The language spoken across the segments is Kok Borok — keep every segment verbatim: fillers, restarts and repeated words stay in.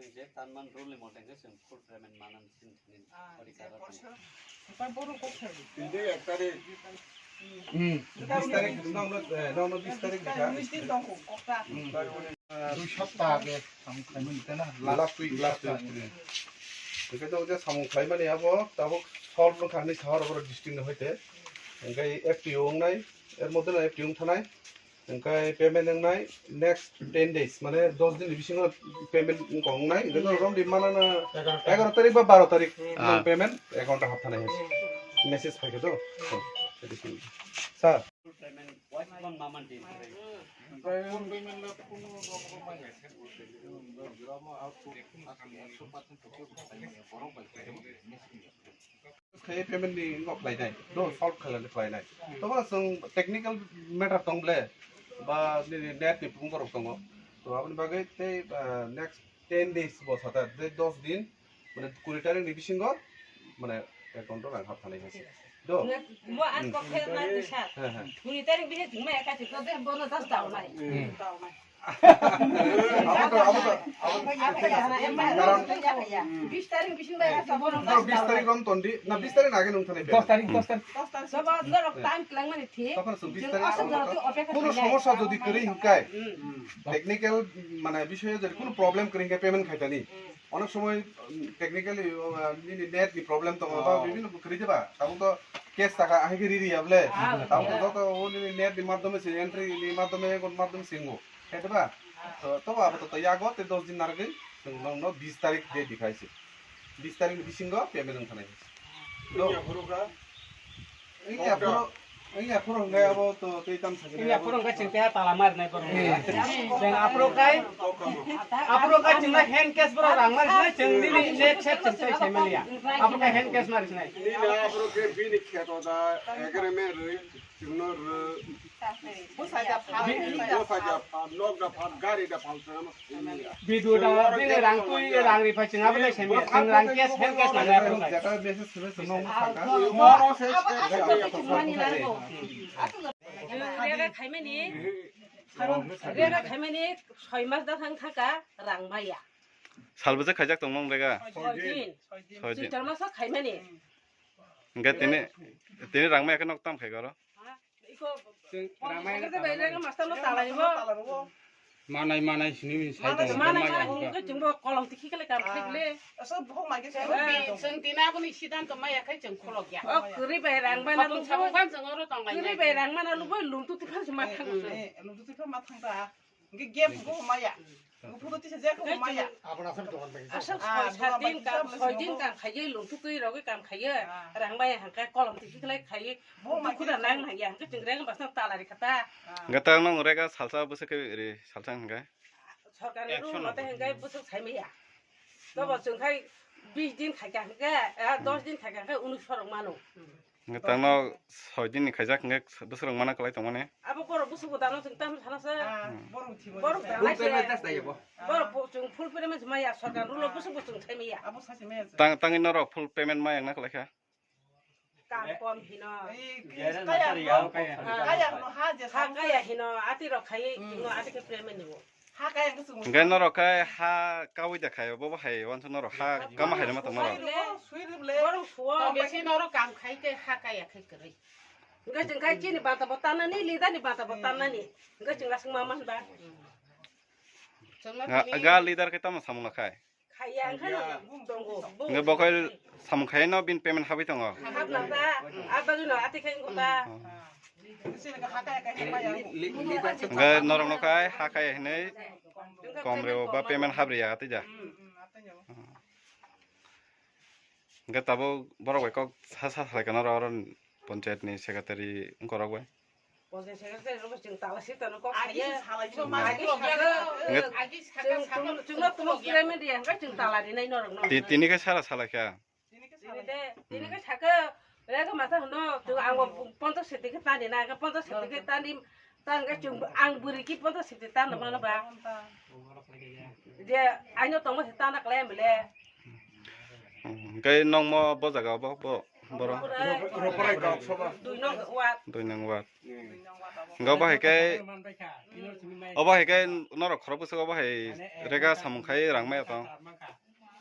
Je tanman rule ni mote khe chwng full payment manan sin thani. Ori karon. Tini ek tarik. Hmm. Bis tarik, nokno, eh, nokno bis tarik ni kha. Hmm. Ah, dui sapta age samung khlaimani tena. Last week, last week. Hwnkhe tabuk je samung khlaimani abo tabuk solve wngkha hwnwi sahor abo district ni hoite. Hwnkhe F T O wngnai, er moddhe no F T O wngthanai. Hwnkhe payment wngnai next ten days, mane dos din ni bisingo payment wngkha wngnai. Hwnkhe romdi manana egaro tarik ba baro tarik. Ah. Payment account o hapthanai hai. Message phaikha to. Sir. Khe payment ni wngkha khlainai, do solve khlainai, khlainai. Toboro chwng technical matter tong ble, ba nini net ni phone borok tongo. To aboni bagwi tei, ah, next ten days bo sata, tei dos din, mane kuri tarik ni bisingo, mane account o rang hap thanai hai se. Do? Mo an kok phel na bisa. He, he. Kuri tarik bisa chwng ma eka chwng de bono das dao nai. Hmm. Dao nai. Abo to, abo to, abo to. Bis tarik bisingo eka chwng bono das dao nai. Bis tarik rom tondi, na bis tarik na age nung thanai. Dos tarik, dos tarik. Sobo norok time twlang mani thik. Tokon so bis tarik. Aswk norok tu opekha khainai. Kono somosa jodi kwrwi hinkai. Hmm. Technical, mane, bisoyo jodi kono problem kwrwi hinkai payment khaitani. Hmm. Onek somoy, um, technically, uh, nini net ni problem tongo, ba bibhinno kwrwi de ba. Tabuk to cash taka ahai khe riri ya bole. Ah, tabuk to joto o nini net ni madhyome se, entry ni madhyome, gon madhyome se wngo. Khe de ba? To, to abo to, to yago te dos din narwgwi, chwng nokno bis tarik date dikha hai se. Bis tarik ni bisingo payment wng thanai hai se. Wngya phuru kha? Wngya phuru, wngya phuru hwnkhe abo to tei tam sakhe. Wngya phuru hwnkhe chwng tei tala marinai borok. Hmm. Chwng aphuru khai, aphuru khai chwngno hand cash borok rang mari sinai, chwng nini net set chwng tei sai maliya. Aphuru khai hand cash mari sinai. Nini aphuru khe bini kheto da agreement rwi chwngno rw. Bwsai da phal, nok da phal, gari da phal, Bidu da bini rang twi rang ri phai chwng abo dai semi chwng rang cash, hand cash nang ya phai. Jeta message sebe sebe nong saka. Rega khaimani, rega khaimani soi mas da thang thaka rang maya. Sal bwswk khaijak tong nong rega? Soi din. Soi din. Soi din. Soi din. Soi din. Hwnkhe tini, tini rang maya khe nok tam khai goro? Chwng rang maya khe tam. Manai, manai sini min sai tong. Manai, manai hwnkhe chwngbo kolom tikhi khe kam khai le. Aswk bukhuk mai khe chwng tina boni siddhanto maya khai chwng khulok ya. O kwrwi bai rang mana lubui. Kwrwi bai rang mana lubui lungtu tiphar se ma thang. Lungtu tiphar ma thang ta. Hingke game ko maya. Hingke photo tisa je ko maya. Asal soi sat din kam, soi din kam khaiye, lungthuk twi rogwi kam khaiye, rang maya hingke kolom twi khiklai khaiye, bo ma khuda nang nang ya, hingke chwng reng basna talari khata. Hingke ta nong rega salsa bwswk khe ri salsa hingke? Sorkar ni rule mate hingke bwswk sai maya. Tobo chwng khai bis din khaikha hingke, ah, dos din khaikha hingke unuk sorok mano. Hingke tangno soi din ni khaijak hingke bwswk rok mana kwlai tongmani. Abo borok bwswk bo dano chwng tamo sana se. Ah, hmm. Borok thimo borok se. Dano full payment das dai bo. Borok bo chwng full payment maya, sorkar rule bwswk bo chwng thai maya. Abo sachi maya. Tang, tangwi norok full payment maya wngna kwlai kha. Kam kom hino. Kaya no ha je ha kaya hino ati rok khai no ati ke payment ni bo. Hingke norok khe ha kaui da khai, bo bo hai wansa norok ha kama hai rwma tong norok. Borok suo. Besi norok kam khai khe ha kaya khe kwrwi. Hingke chwng khai chini bata bo tanani, leader ni bata bo tanani. Hingke chwng aswk ma man ba. Ga, ga leader khe tamo samung lakhai. Khaiya hingke no tongo. Hingke bo khai samung khai no bin payment habwi tongo. Hap lang ta, abagwi no ati khai ko ta. Hingke norok no khai ha khai hinwi kom reo ba payment habriya tei ja. Hingke tabuk borok bai kok sa sa salai kano oro panchayat ni secretary wngkorok bai. Panchayat secretary rok chwng tala sitano kok saye. Agi salai chwng ma agi saka. Chwng chwng no tumo kira media hingke chwng tala rinai norok no. Ti-, tini khe sara salai kha. Tini de, tini khe saka, rega masa hwno, tu ang bo ponto siti khe tani na, khe ponto siti khe tani, tan khe chung ang bwrwi ki ponto siti tan mano ba. Je, aino tongmo se tan kle mele. Hingke nongmo bo jaga bo, bo, boro? Dui nong ward. Dui nong ward. Hingke bo hai khe Obo hai khe norok khorok bwswk obo hai rega samung khai rang maya tong.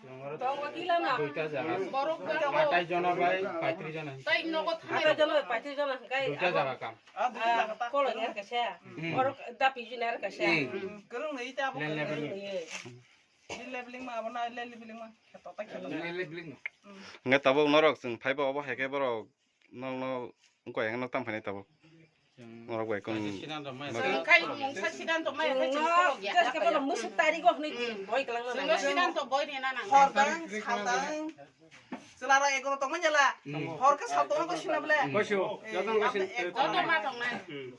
Duita jaga. Atai jona bai paitris jona. Atai jona bai paitris jona hwnkhe duita jaga kam. Kolo ni kaisa. Oro dapi juni kaisa. Kwrwng ni ta abo. Leveling ma abo na leveling ma. Kheto ta kheto. Leveling. Hwnkhe tabuk norok chwng phaiba obo hai khe borok. Nokno wngkha yang nok tang phainai tabuk. Norok bai kun. Chwng khai mungsa sidan tongmai, khai chwng khorok ya. Just ke bono musuk tari go hwnwi boi kwlangma nang. Sidan to boi rina nang. Hor tang, sal tang. Chwla rok egoro tongmani jela. Hor khe sal tong ko sina bole. Koisu, jotong koisu. Joto ma tongnai.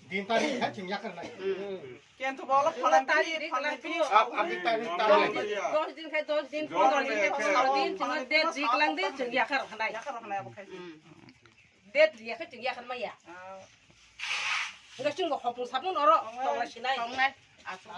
Din tari hai chwng yakar nai. Kentho bolo phala tari, phala tari. Ab, ab din tari, tari. Dos din khai dos din, pondro din khai pondro din, chwng date ri kwlang di, chwng yakar khanai. Yakar khanai abo khai. Date riya khe chwng yakhan maya. Wngkha chwng bo hopung sapung oro tongla sinai. Tongnai. Aswk.